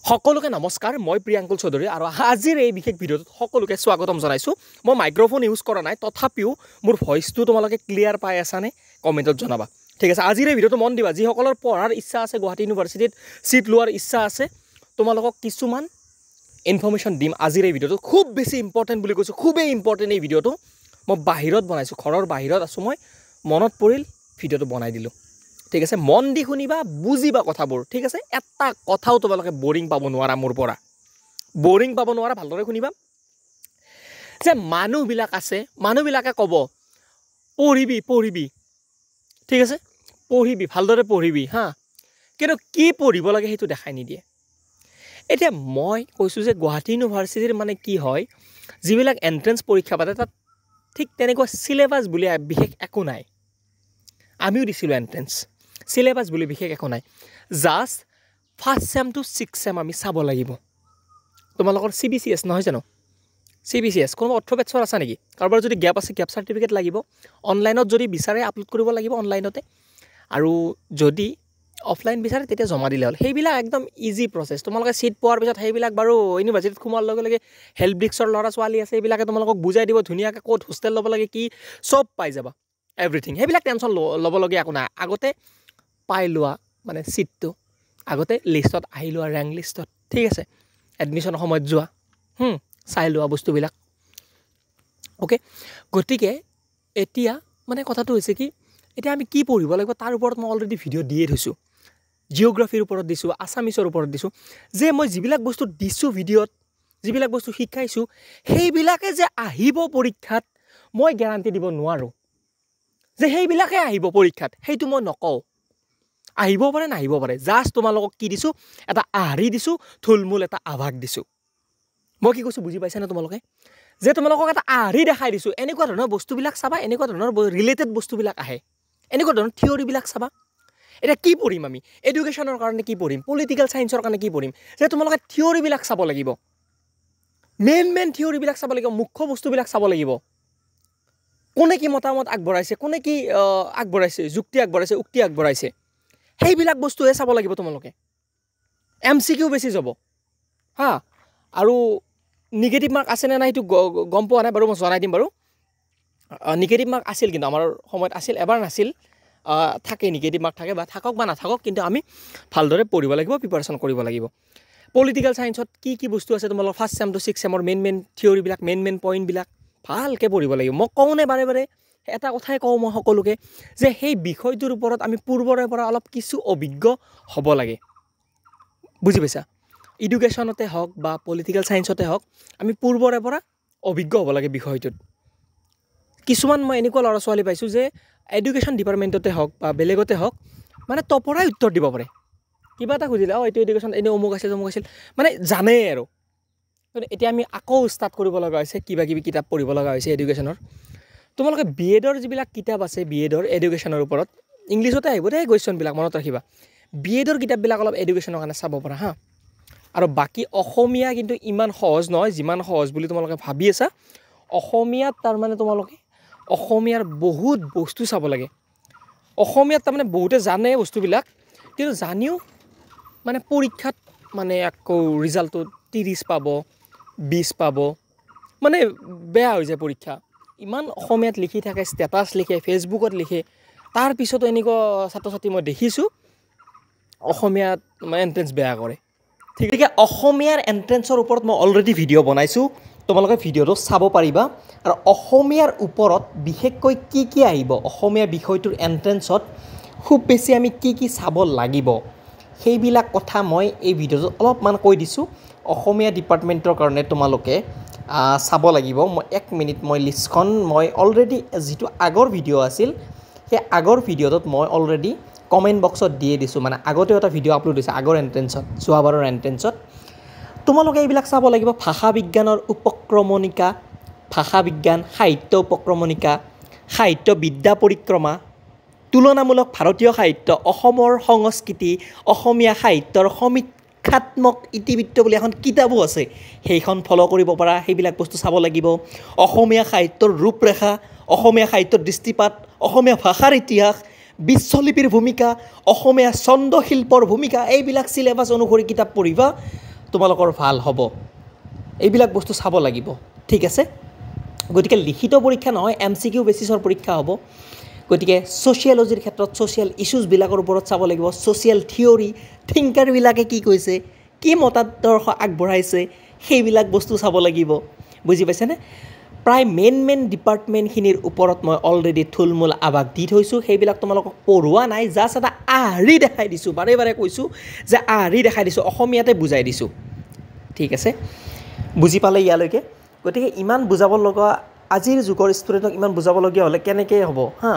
সকলোকে নমস্কাৰ, মই প্ৰিয়াংকুল চৌধুৰী আৰু আজিৰ এই বিশেষ ভিডিঅ'টোত সকলোকে স্বাগতম জনাইছোঁ। মই মাইক্ৰফোন ইউজ কৰা নাই, তথাপিও মোৰ ভইচটো তোমালোকে ক্লিয়াৰ পাই আছানে কমেণ্টত জনাবা, ঠিক আছে। আজিৰ এই ভিডিঅ'টো মন দিবা, যিসকলৰ পঢ়াৰ ইচ্ছা আছে, গুৱাহাটী ইউনিভাৰ্চিটিত ছিট লোৱাৰ ইচ্ছা আছে, তোমালোকক কিছুমান ইনফৰ্মেশ্যন দিম আজিৰ এই ভিডিঅ'টো। খুব বেছি ইম্পৰ্টেণ্ট বুলি কৈছোঁ, খুবেই ইম্পৰ্টেণ্ট এই ভিডিঅ'টো। মই বাহিৰত বনাইছোঁ, ঘৰৰ বাহিৰত আছোঁ, মই মনত পৰিল ভিডিঅ'টো বনাই দিলোঁ, ঠিক আছে। মন দি শুনিবা, বুজিবা কথাবোৰ, ঠিক আছে। এটা কথাও তোমালোকে বৰিং পাব নোৱাৰা, মোৰ পৰা বৰিং পাব নোৱাৰা, ভালদৰে শুনিবা। যে মানুহবিলাক আছে, মানুহবিলাকে ক'ব পঢ়িবি পঢ়িবি, ঠিক আছে, পঢ়িবি, ভালদৰে পঢ়িবি, হা, কিন্তু কি পঢ়িব লাগে সেইটো দেখাই নিদিয়ে। এতিয়া মই কৈছোঁ যে গুৱাহাটী ইউনিভাৰ্চিটিৰ মানে কি হয়, যিবিলাক এণ্ট্ৰেঞ্চ পৰীক্ষা পাতে তাত ঠিক তেনেকুৱা চিলেবাছ বুলি বিশেষ একো নাই। আমিও দিছিলোঁ এণ্ট্ৰেঞ্চ, চিলেবাছ বুলি বিশেষ একো নাই, just first sem to six sem আমি চাব লাগিব। তোমালোকৰ চি বি চি এছ নহয় জানো? চি বি চি এছ কোনোবা অৰ্থপেটছৰ আছা নেকি? কাৰোবাৰ যদি গেপ আছে, গেপ চাৰ্টিফিকেট লাগিব। অনলাইনত যদি বিচাৰে আপলোড কৰিব লাগিব অনলাইনতে, আৰু যদি অফলাইন বিচাৰে তেতিয়া জমা দিলে হ'ল। সেইবিলাক একদম ইজি প্ৰচেছ। তোমালোকে ছিট পোৱাৰ পিছত সেইবিলাক বাৰু ইউনিভাৰ্চিটিত সোমোৱাৰ লগে লগে হেল্প ডেস্কৰ ল'ৰা ছোৱালী আছে, সেইবিলাকে তোমালোকক বুজাই দিব ধুনীয়াকৈ ক'ত হোষ্টেল ল'ব লাগে, কি চব পাই যাবা, এভৰিথিং। সেইবিলাক টেনশ্যন ল'বলগীয়া একো নাই। আগতে পাই লোৱা মানে ছিটটো, আগতে লিষ্টত আহি লোৱা, ৰেংক লিষ্টত, ঠিক আছে। এডমিশ্যনৰ সময়ত যোৱা, চাই লোৱা বস্তুবিলাক, অ'কে। গতিকে এতিয়া মানে কথাটো হৈছে কি, এতিয়া আমি কি পঢ়িব লাগিব তাৰ ওপৰত মই অলৰেডি ভিডিঅ' দিয়ে থৈছোঁ। জিঅ'গ্ৰাফীৰ ওপৰত দিছোঁ, আছামিছৰ ওপৰত দিছোঁ, যে মই যিবিলাক বস্তু দিছোঁ ভিডিঅ'ত, যিবিলাক বস্তু শিকাইছোঁ, সেইবিলাকে যে আহিব পৰীক্ষাত মই গেৰাণ্টি দিব নোৱাৰোঁ যে সেইবিলাকে আহিব পৰীক্ষাত, সেইটো মই নকওঁ। আহিব পাৰে, নাহিব পাৰে। জাষ্ট তোমালোকক কি দিছোঁ, এটা আহৰি দিছোঁ, থুলমূল এটা আভাস দিছোঁ। মই কি কৈছোঁ বুজি পাইছানে তোমালোকে? যে তোমালোকক এটা আহৰি দেখাই দিছোঁ, এনেকুৱা ধৰণৰ বস্তুবিলাক চাবা, এনেকুৱা ধৰণৰ ৰিলেটেড বস্তুবিলাক আহে, এনেকুৱা ধৰণৰ থিয়ৰিবিলাক চাবা। এতিয়া কি পঢ়িম আমি? এডুকেশ্যনৰ কাৰণে কি পঢ়িম, পলিটিকেল ছায়েন্সৰ কাৰণে কি পঢ়িম, যে তোমালোকে থিয়ৰিবিলাক চাব লাগিব, মেইন মেইন থিয়ৰিবিলাক চাব লাগিব, মুখ্য বস্তুবিলাক চাব লাগিব। কোনে কি মতামত আগবঢ়াইছে, কোনে কি আগবঢ়াইছে, যুক্তি আগবঢ়াইছে, উক্তি আগবঢ়াইছে, সেইবিলাক বস্তুহে চাব লাগিব তোমালোকে। এম চি কিউ বেছি যাব, হা। আৰু নিগেটিভ মাৰ্ক আছেনে নাই সেইটো গম পোৱা নাই বাৰু, মই জনাই দিম বাৰু। নিগেটিভ মাৰ্ক আছিল, কিন্তু আমাৰ সময়ত আছিল, এবাৰ নাছিল, থাকে, নিগেটিভ মাৰ্ক থাকে বা থাকক বা নাথাকক, কিন্তু আমি ভালদৰে পঢ়িব লাগিব, প্ৰিপাৰেশ্যন কৰিব লাগিব। পলিটিকেল ছায়েন্সত কি কি বস্তু আছে তোমালোকৰ ফাৰ্ষ্ট চেম টু ছিক্স চেমৰ মেইন মেইন থিয়ৰিবিলাক, মেইন মেইন পইণ্টবিলাক ভালকৈ পঢ়িব লাগিব। মই কওঁনে বাৰে বাৰে এটা কথাই কওঁ মই সকলোকে, যে সেই বিষয়টোৰ ওপৰত আমি পূৰ্বৰে পৰা অলপ কিছু অভিজ্ঞ হ'ব লাগে, বুজি পাইছা? এডুকেশ্যনতে হওক বা পলিটিকেল ছায়েন্সতে হওক, আমি পূৰ্বৰে পৰা অভিজ্ঞ হ'ব লাগে বিষয়টোত। কিছুমান মই এনেকুৱা ল'ৰা ছোৱালী পাইছোঁ যে এডুকেশ্যন ডিপাৰ্টমেণ্টতে হওক বা বেলেগতে হওক, মানে তপৰাই উত্তৰ দিব পাৰে। কিবা এটা সুধিলে, অঁ এইটো এডুকেশ্যন এনেই অমুক আছিল অমুক আছিল, মানে জানেই আৰু। কিন্তু এতিয়া আমি আকৌ ষ্টাৰ্ট কৰিব লগা হৈছে, কিবা কিবি কিতাপ পঢ়িব লগা হৈছে এডুকেশ্যনৰ। তোমালোকে বি এডৰ যিবিলাক কিতাপ আছে, বি এডৰ এডুকেশ্যনৰ ওপৰত ইংলিছতে আহিব দেই কুৱেশ্যনবিলাক, মনত ৰাখিবা। বি এডৰ কিতাপবিলাক অলপ এডুকেশ্যনৰ কাৰণে চাব পাৰা, হা। আৰু বাকী অসমীয়া কিন্তু ইমান সহজ নহয় যিমান সহজ বুলি তোমালোকে ভাবি আছা। অসমীয়াত তাৰমানে তোমালোকে অসমীয়াৰ বহুত বস্তু চাব লাগে। অসমীয়াত তাৰমানে বহুতে জানে বস্তুবিলাক, কিন্তু জানিও মানে পৰীক্ষাত মানে আকৌ ৰিজাল্টটো 30 পাব, 20 পাব, মানে বেয়া হৈ যায় পৰীক্ষা। ইমান অসমীয়াত লিখি থাকে, ষ্টেটাছ লিখে, ফেচবুকত লিখে, তাৰপিছতো এনেকুৱা ছাত্ৰ ছাত্ৰী মই দেখিছোঁ অসমীয়াত মানে এণ্ট্ৰেঞ্চ বেয়া কৰে। ঠিক, গতিকে অসমীয়াৰ এণ্ট্ৰেঞ্চৰ ওপৰত মই অলৰেডি ভিডিঅ' বনাইছোঁ, তোমালোকে ভিডিঅ'টো চাব পাৰিবা। আৰু অসমীয়াৰ ওপৰত বিশেষকৈ কি কি আহিব, অসমীয়া বিষয়টোৰ এণ্ট্ৰেঞ্চত খুব বেছি আমি কি কি চাব লাগিব, সেইবিলাক কথা মই এই ভিডিঅ'টোত অলপমান কৈ দিছোঁ। অসমীয়া ডিপাৰ্টমেণ্টৰ কাৰণে তোমালোকে চাব লাগিব। মই এক মিনিট, মই লিষ্টখন মই অলৰেডি যিটো আগৰ ভিডিঅ' আছিল, সেই আগৰ ভিডিঅ'টোত মই অলৰেডি কমেণ্ট বক্সত দিয়ে দিছোঁ। মানে আগতেও এটা ভিডিঅ' আপলোড হৈছে আগৰ এণ্ট্ৰেঞ্চত, যোৱাবাৰৰ এণ্ট্ৰেঞ্চত। তোমালোকে এইবিলাক চাব লাগিব। ভাষা বিজ্ঞানৰ উপক্ৰমণিকা, ভাষা বিজ্ঞান, সাহিত্য উপক্ৰমণিকা, সাহিত্য বিদ্যা পৰিক্ৰমা, তুলনামূলক ভাৰতীয় সাহিত্য, অসমৰ সংস্কৃতি, অসমীয়া সাহিত্যৰ সমীক্ষাত্মক ইতিবৃত্ত বুলি এখন কিতাপো আছে, সেইখন ফ'ল' কৰিব পাৰা, সেইবিলাক বস্তু চাব লাগিব। অসমীয়া সাহিত্যৰ ৰূপৰেখা, অসমীয়া সাহিত্যৰ দৃষ্টিপাত, অসমীয়া ভাষাৰ ইতিহাস, বিশ্বলিপিৰ ভূমিকা, অসমীয়া ছন্দ শিল্পৰ ভূমিকা, এইবিলাক চিলেবাছ অনুসৰি কিতাপ পঢ়িবা। তোমালোকৰ ভাল হ'ব। এইবিলাক বস্তু চাব লাগিব, ঠিক আছে। গতিকে লিখিত পৰীক্ষা নহয়, MCQ বেচিছৰ পৰীক্ষা হ'ব। গতিকে ছ'চিয়লজিৰ ক্ষেত্ৰত ছ'চিয়েল ইছ্যুজবিলাকৰ ওপৰত চাব লাগিব, ছ'চিয়েল থিয়ৰী, থিংকাৰবিলাকে কি কৈছে, কি মতাদৰ্শ আগবঢ়াইছে, সেইবিলাক বস্তু চাব লাগিব, বুজি পাইছেনে? প্ৰায় মেইন মেইন ডিপাৰ্টমেণ্টখিনিৰ ওপৰত মই অলৰেডি থুলমূল আভাস দি থৈছোঁ। সেইবিলাক তোমালোকক পঢ়োৱা নাই, জাষ্ট এটা আহৰি দেখাই দিছোঁ, বাৰে বাৰে কৈছোঁ যে আহৰি দেখাই দিছোঁ, অসমীয়াতে বুজাই দিছোঁ, ঠিক আছে। বুজি পালে ইয়ালৈকে? গতিকে ইমান বুজাব লগা আজিৰ যুগৰ ষ্টুডেণ্টক ইমান বুজাবলগীয়া হ'লে কেনেকৈ হ'ব, হা?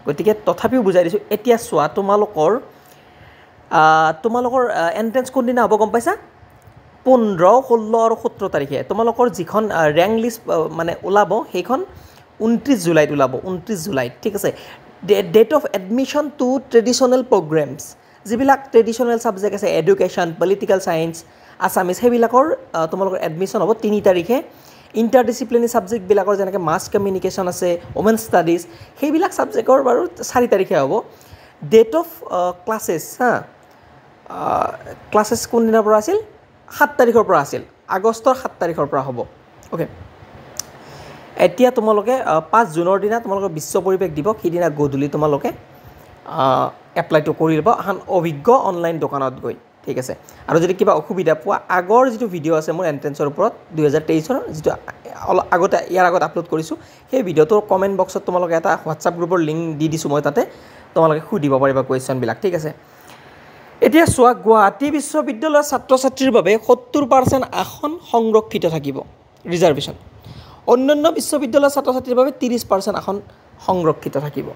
গতিকে তথাপিও বুজাই দিছোঁ। এতিয়া চোৱা, তোমালোকৰ তোমালোকৰ এণ্ট্ৰেঞ্চ কোনদিনা হ'ব গম পাইছা? 15, 16 আৰু 17 তাৰিখে। তোমালোকৰ যিখন ৰেংক লিষ্ট মানে ওলাব, সেইখন 29 জুলাইত ওলাব, 29 জুলাইত, ঠিক আছে। Date of admission to traditional programmes, যিবিলাক ট্ৰেডিশ্যনেল ছাবজেক্ট আছে, এডুকেশ্যন, পলিটিকেল ছায়েন্স, আছামিজ, সেইবিলাকৰ তোমালোকৰ এডমিশ্যন হ'ব 3 তাৰিখে। ইণ্টাৰডিচিপ্লিনাৰী ছাবজেক্টবিলাকৰ যেনেকৈ মাছ কমিউনিকেশ্যন আছে, ওমেন ষ্টাডিজ, সেইবিলাক ছাবজেক্টৰ বাৰু 4 তাৰিখে হ'ব। ডেট অফ ক্লাছেছ, হা, ক্লাছেছ কোনদিনাৰ পৰা আছিল? 7 তাৰিখৰ পৰা আছিল, আগষ্টৰ 7 তাৰিখৰ পৰা হ'ব। অ'কে, এতিয়া তোমালোকে 5 জুনৰ দিনা তোমালোকৰ বিশ্ব পৰিৱেশ দিৱস, সিদিনা গধূলি তোমালোকে এপ্লাইটো কৰি ল'বা এখন অভিজ্ঞ অনলাইন দোকানত গৈ, ঠিক আছে। আৰু যদি কিবা অসুবিধা পোৱা, আগৰ যিটো ভিডিঅ' আছে মোৰ এণ্ট্ৰেঞ্চৰ ওপৰত 2023ৰ, যিটো অলপ আগতে ইয়াৰ আগত আপলোড কৰিছোঁ, সেই ভিডিঅ'টোৰ কমেণ্ট বক্সত তোমালোকে এটা হোৱাটছআপ গ্ৰুপৰ লিংক দি দিছোঁ মই, তাতে তোমালোকে সুধিব পাৰিবা কুৱেশ্যনবিলাক, ঠিক আছে। এতিয়া চোৱা, গুৱাহাটী বিশ্ববিদ্যালয়ৰ ছাত্ৰ ছাত্ৰীৰ বাবে 70% আসন সংৰক্ষিত থাকিব, ৰিজাৰ্ভেশ্যন। অন্যান্য বিশ্ববিদ্যালয়ৰ ছাত্ৰ ছাত্ৰীৰ বাবে 30% আসন সংৰক্ষিত থাকিব।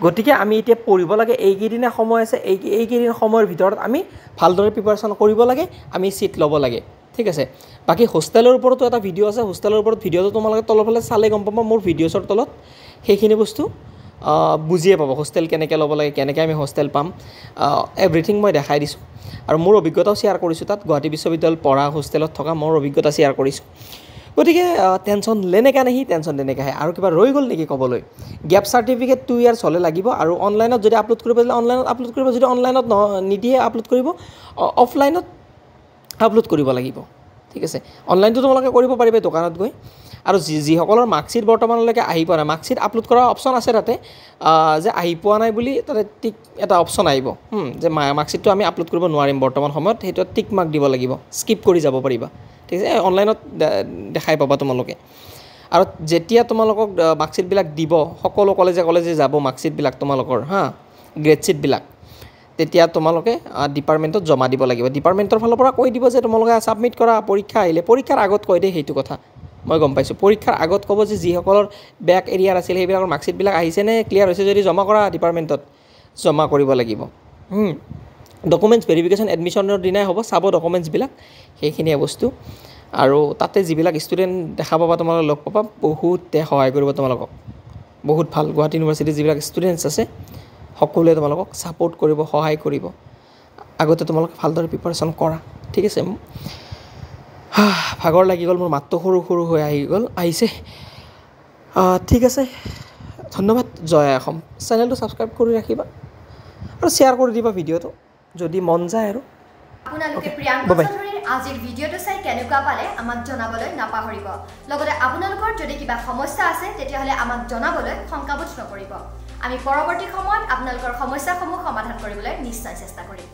গতিকে আমি এতিয়া পঢ়িব লাগে, এইকেইদিনা সময় আছে, এইকেইদিন সময়ৰ ভিতৰত আমি ভালদৰে প্ৰিপাৰেশ্যন কৰিব লাগে, আমি ছিট ল'ব লাগে, ঠিক আছে। বাকী হোষ্টেলৰ ওপৰতো এটা ভিডিঅ' আছে, হোষ্টেলৰ ওপৰত ভিডিঅ'টো তোমালোকে তলৰফালে চালে গম পাবা, মোৰ ভিডিঅ'ছৰ তলত সেইখিনি বস্তু বুজিয়ে পাব, হোষ্টেল কেনেকৈ ল'ব লাগে, কেনেকৈ আমি হোষ্টেল পাম, এভৰিথিং মই দেখাই দিছোঁ। আৰু মোৰ অভিজ্ঞতাও শ্বেয়াৰ কৰিছোঁ তাত, গুৱাহাটী বিশ্ববিদ্যালয়ত পঢ়া হোষ্টেলত থকা মোৰ অভিজ্ঞতা শ্বেয়াৰ কৰিছোঁ। গতিকে টেনশ্যন লেনেকা নাহি, টেনশ্যন তেনেকৈ আহে। আৰু কিবা ৰৈ গ'ল নেকি ক'বলৈ? গেপ চাৰ্টিফিকেট 2 ইয়াৰ্ছ হ'লে লাগিব, আৰু অনলাইনত যদি আপলোড কৰিব দিলে অনলাইনত আপলোড কৰিব, যদি অনলাইনত নিদিয়ে আপলোড কৰিব, অফলাইনত আপলোড কৰিব লাগিব, ঠিক আছে। অনলাইনটো তোমালোকে কৰিব পাৰিবা দোকানত গৈ। আৰু যিসকলৰ মাৰ্কশ্বিট বৰ্তমানলৈকে আহি পোৱা নাই, মাৰ্কশ্বিট আপলোড কৰা অপশ্যন আছে তাতে, যে আহি পোৱা নাই বুলি তাতে টিক এটা অপশ্যন আহিব, যে মাৰ্কশ্বিটটো আমি আপলোড কৰিব নোৱাৰিম বৰ্তমান সময়ত, সেইটো টিক মাৰ্ক দিব লাগিব, স্কিপ কৰি যাব পাৰিবা, ঠিক আছে। অনলাইনত দেখাই পাবা তোমালোকে। আৰু যেতিয়া তোমালোকক মাৰ্কশ্বিটবিলাক দিব, সকলো কলেজে কলেজে যাব মাৰ্কশ্বিটবিলাক তোমালোকৰ, হা, গ্ৰেড শ্বীটবিলাক, তেতিয়া তোমালোকে ডিপাৰ্টমেণ্টত জমা দিব লাগিব। ডিপাৰ্টমেণ্টৰ ফালৰ পৰা কৈ দিব যে তোমালোকে ছাবমিট কৰা, পৰীক্ষা আহিলে, পৰীক্ষাৰ আগত কৈ দিয়ে, সেইটো কথা মই গম পাইছোঁ। পৰীক্ষাৰ আগত ক'ব যে যিসকলৰ বেক এৰিয়াৰ আছিল সেইবিলাকৰ মাৰ্কশ্বিটবিলাক আহিছেনে, ক্লিয়াৰ হৈছে যদি জমা কৰা, ডিপাৰ্টমেণ্টত জমা কৰিব লাগিব। ডকুমেণ্টছ ভেৰিফিকেশ্যন এডমিশ্যনৰ দিনাই হ'ব, চাব ডকুমেণ্টছবিলাক, সেইখিনিয়ে বস্তু। আৰু তাতে যিবিলাক ষ্টুডেণ্ট দেখা পাবা, তোমালোকে লগ পাবা, বহুতে সহায় কৰিব তোমালোকক, বহুত ভাল। গুৱাহাটী ইউনিভাৰ্চিটিৰ যিবিলাক ষ্টুডেণ্টছ আছে সকলোৱে তোমালোকক ছাপোৰ্ট কৰিব, সহায় কৰিব। আগতে তোমালোকে ভালদৰে প্ৰিপাৰেশ্যন কৰা, ঠিক আছে। ভাগৰ লাগি গ'ল, মোৰ মাতটো সৰু সৰু হৈ আহি গ'ল, আহিছে। ঠিক আছে, ধন্যবাদ। জয় অসম। চেনেলটো ছাবস্ক্ৰাইব কৰি ৰাখিবা আৰু শ্বেয়াৰ কৰি দিবা ভিডিঅ'টো যদি মন যায়। আৰু আপোনালোকে প্ৰিয়াংক চৌধুৰীৰ আজিৰ ভিডিঅ'টো চাই কেনেকুৱা পালে আমাক জনাবলৈ নাপাহৰিব। লগতে আপোনালোকৰ যদি কিবা সমস্যা আছে তেতিয়াহ'লে আমাক জনাবলৈ শংকাবোধ নকৰিব। আমি পৰৱৰ্তী সময়ত আপোনালোকৰ সমস্যাসমূহ সমাধান কৰিবলৈ নিশ্চয় চেষ্টা কৰিম।